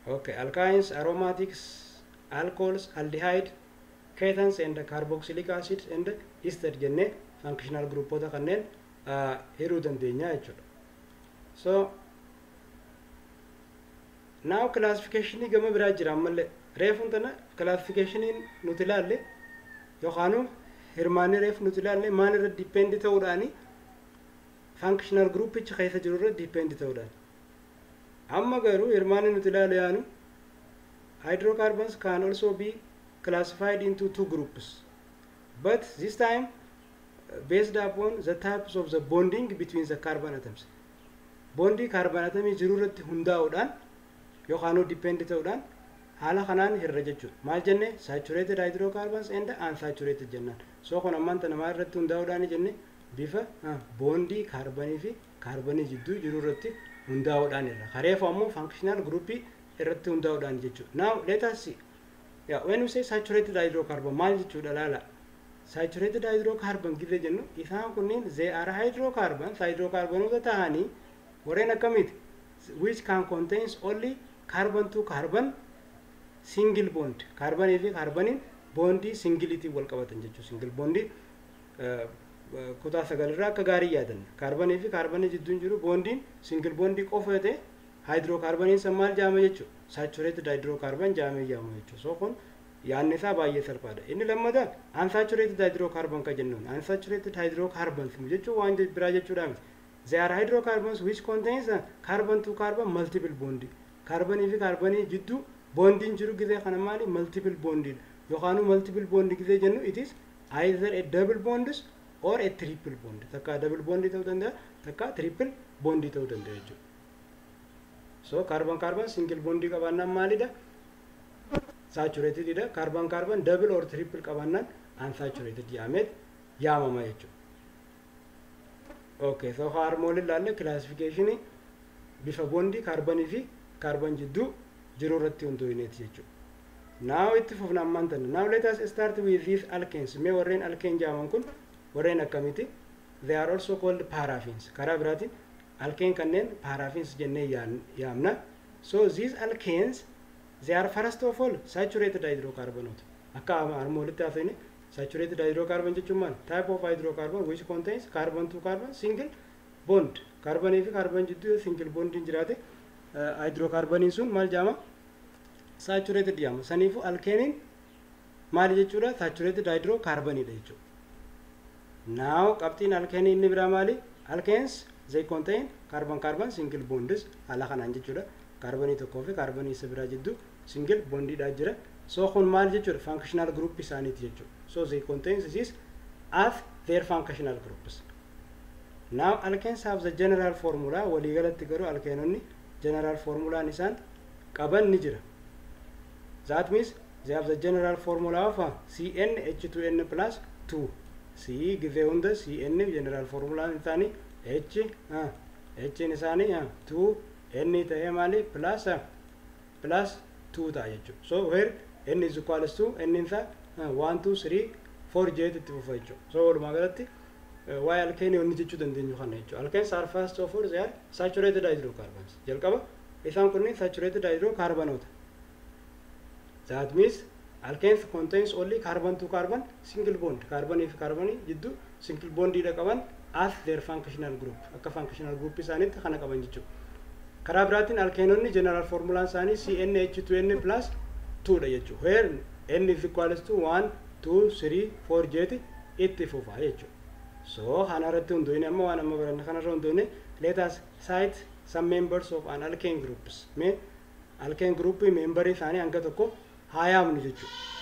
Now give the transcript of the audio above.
Okay, alkynes, aromatics, alcohols, aldehyde, ketones and carboxylic acids and ester jennee functional groupoota kanneen hiruu dandeenya jechuudha. So now classificationii gama biraa jira. Ammallee reefuun tana classificationiin nuti ilaalle yookaanu hirmaanni reef nuti ilaalle maal irra depend ta'uudhaani? Functional groupicha keessa jiru irra depend ta'uudhaan. Amma garuu hirmaanni nuti ilaalu yaanu, hydrocarbons can also be classified into two groups, but this time based upon the types of the bonding between the carbon atoms. Bondii carbon atomii jiru irratti hundaa'uudhaan yookaan depend ta'uudhaan haala kanaan hirra jechuudha. Maal jenne? Saturated hydrocarbons and unsaturated jennaan. So kun ammaan tana maal irratti hundaa'uudhaan jenne? Bifa bondii kaarbanii fi kaarbanii jidduu jiru irratti hundaa'uudhaan irra. Kareefu ammoo functional groupii irratti hundaa'uudhaan jechuudha. Now let us see. Yeah, when we say saturated hydrocarbon maal jechuudha laala. Saturated hydrocarbon gizee jennu, isaan kunneen they are hydrocarbons, hydrocarbonoota ta'anii warreen akkamiiti? Which can contains only carbon to carbon single bond. Kaarbanii fi kaarbaniin bondii singleitiin wal qabatan jechuudha. Single bondii kutaa sagalirraa akka gaarii yaadanna. Kaarbanii fi kaarbanii jidduun jiru bondiin single bondii qofa yoo ta'e, hydrocarboniin san maal jedhama jechuudha? Saturated hydrocarbon jedhamee yaamama jechuudha. So kun yaadni isaa baay'ee salphaadha. Inni lammataa unsaturated hydrocarbon ka jennuun, unsaturated hydrocarbons jechuun waan biraa jechuudha miti. They are hydrocarbons which contains carbon to carbon multiple bond. Kaarbanii fi kaarbanii jidduu bondiin jiru gizee kana maali? Multiple bondiidha. Yookaan multiple bond gizee jennu, it is either a double bonds or a triple bond. Takka double bond ta'uu danda'a, takka triple bond ta'uu danda'a jechuudha. So carbon carbon single bondii qabaannaan maalidha? Saturated dha. Carbon carbon double or triple qabaannaan unsaturated jedhameet yaamama jechuudha. Okay, so harmoolii ilaalle, classification bifa bondii kaarbanii fi kaarban jidduu jiru irratti hundoofneeti jechuudha. Now itti fufna ammaan tana. Now let us start with these alkanes. Mee warreen alkane jedhaman kun warreen akkamiiti? They are also called paraffins. Karaa biraatiin alkane kanneen paraffins jennee yaamna. So these alkanes, they are first of all saturated hydrocarbons. Akka harmoolitti haasofne, saturated hydrocarbon jechuun maal? Type of hydrocarbon which contains carbon to carbon single bond. Kaarbanii fi kaarban jidduu single bondiin jiraate, hydrocarboniin sun maal jedhama? Saturated jedhama. Saniifuu alkeeniin maali jechuudha? Saturated hydrocarbonidha jechuudha. Now qabxiin alkeenii inni biraa maali? Alkanes, they contain carbon carbon single bonds haala kanaan jechuudha. Kaarbanii tokkoo fi kaarbanii isa biraa jidduu single bondiidha jira. So kun maal jechuudha? Functional group isaaniiti jechuudha. So they contain this as their functional groups. Now alkanes have the general formula. Waliigalatti garuu alkeenonni general formulaan isaan qaban ni jira. That means they have the general formula of CnH2n plus 2. C gizee hunda Cn general formulaan isaanii H H isaanii 2 N ta'ee maali plus 2 ta'a jechuudha. So where N is equals to, N isaa 1 2 3 4 jeetu itti fufa jechuudha. So walumaa galatti waa'ee alkeenii wanni jechuu dandeenyu kana jechuudha. Alkanes are first of all they are saturated hydrocarbons. Jalqaba isaan kunneen saturated hydrocarbonota. That means alkanes contains only carbon to carbon single bond. Carbonii fi carbonii jidduu single bondiidha qaban as their functional group. Akka functional group isaaniitti kana qaban jechuudha. Karaa biraatiin alkeenonni general formulaan isaanii CnH2n plus 2 dha jechuudha. Where n is equals to 1, 2, 3, 4 jeeti itti fufa jechuudha. So kana irratti hundoofne, amma waan amma baranne kana irra hundoofne, let us cite some members of an alkane groups. Mee alkane group memberii isaanii hanga tokko haa yaamnu jechuudha.